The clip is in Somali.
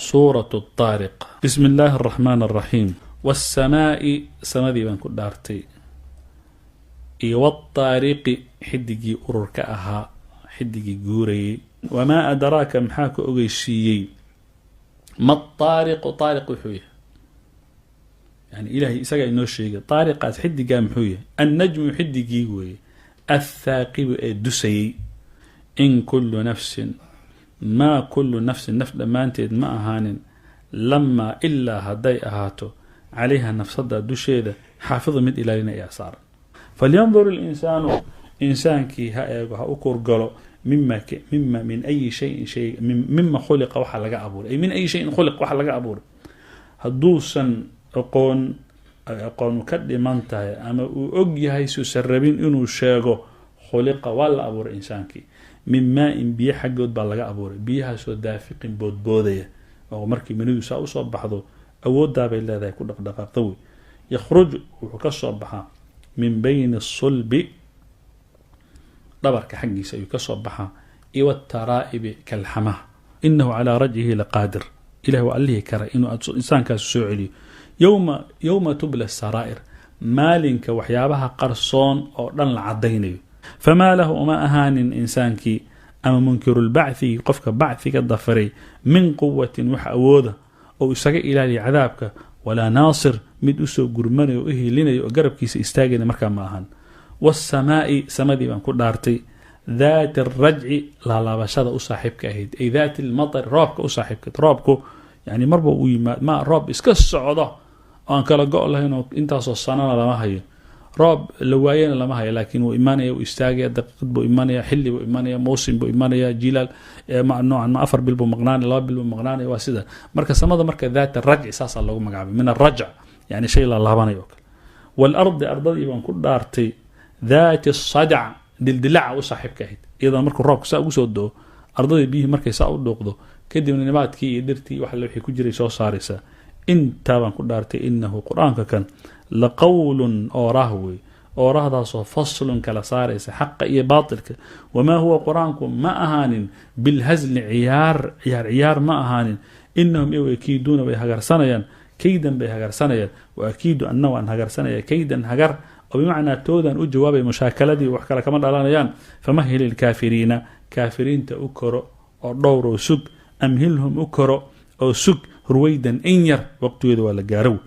Suurat Taariq. Bismi illaahi araxmaan araxiim. Waasamaai, samadii baan ku dhaartay, iyo wataariqi, xidigii ururka ahaa, xidigii guurayay. Wamaa adraaka, maxaa ku ogeysiiyey? Ma taariqu, taariq wuxuu yahay? Yani ilahay isagaa inoo sheegay taariqaas, xidigaa muxuu yahay. Annajmu, xidigii weeye, athaaqibu, ee dusayay. In kullu nafsin, maa kullu nafsin, naf dhammaanteed ma ahaanin, lamaa, ilaa hadday ahaato, calayha, nafsada dusheeda, xaafidu, mid ilaalina ayaa saaran. Falyandur ilinsaanu, insaankii ha eego, ha u kurgalo, mima min ayi shayin shay, mima khuliqa, waxa laga abuuray, ay min ayi shayin khuliq, waxa laga abuuray. Hadduusan aqoon, ay aqoonu ka dhiman tahay ama uu og yahay suusan rabin inuu sheego, khuliqa, waa la abuuray insaankii, min maa-in, biyo xaggood baa laga abuuray, biyahaasoo daafiqin, boodboodaya, oo markii manidu saa usoo baxdo awooddaabay leedahay ku dhaqdhaqaaqda wey. Yakhruju, wuxuu ka soo baxaa, min bayni sulbi, dhabarka xaggiisa ayuu kasoo baxaa, iyo wtaraa'ibi, kalxamaha. Inahu calaa rajcihi laqaadir, ilahi waa allihii kara inuu insaankaas soo celiyo. Yowma tubla saraa'ir, maalinka waxyaabaha qarsoon oo dhan la cadaynayo. Famaa lahu, uma ahaanin insaankii ama munkirulbacthigi, qofka bacthiga dafaray, min quwatin, wax awooda oo isaga ilaaliya cadaabka, walaa naasir, mid usoo gurmanayo, o u hiilinayo oo garabkiisa istaagayna markaa ma ahan. Waasamaai, samadii baan ku dhaartay, daati arajci, laalaabashada u saaxiibka ahayd, ay daati lmatar, roobka u saaxiibka. Roobku yani marba uu yimaad, ma roob iska socdo oo aan kala go' lahayn oo intaasoo sanana lama hayo, roob la waayana lama hayo, laakiin wuu imaanaya, uu istaagaya, daqiiqad buu imanaya, xilli buu imanaya, mawsim buu imanaya, jilaal noocan ma, 4 bil buu maqnaanaya, 2 bil buu maqnaanaya, waa sida. Marka samada marka daat rajci saasaa loogu magacaabay, min arajc, yani shay la laabanayo oo kale. Waalardi, ardadii baan ku dhaartay, daati sadac, dildilaca u saaxiibka ahayd. Iyadoo markuu roobka saa ugu soo doo, ardadii biyihii markay saa u dhuuqdo, kadibna nibaadkii iyo dhirtii wax alle wixii ku jiray soo saaraysaa. Intaa baan ku dhaartay. Inahu, qur-aanka kan, laqowlun, ooraah wey, oorahdaasoo faslun, kala saaraysa xaqa iyo baatilka. Wamaa huwa, qur-aanku ma ahaanin, bilhasli, ciyaar ciyaar ciyaar ma ahaanin. Inahum, iyagu, yakiiduuna, way hagarsanayaan, kaydan bay hagarsanayaan, wa akiidu, anna waan hagarsanaya, kaydan, hagar, oo bimacnaa toodan u jawaabay, mushaakaladii wax kale kama dhalanayaan. Famahil ilkaafiriina, kaafiriinta u koro oo dhowr oo sug, amhilhum, u koro oo sug, ruwaydan, in yar, waqtigeeda waa la gaarow.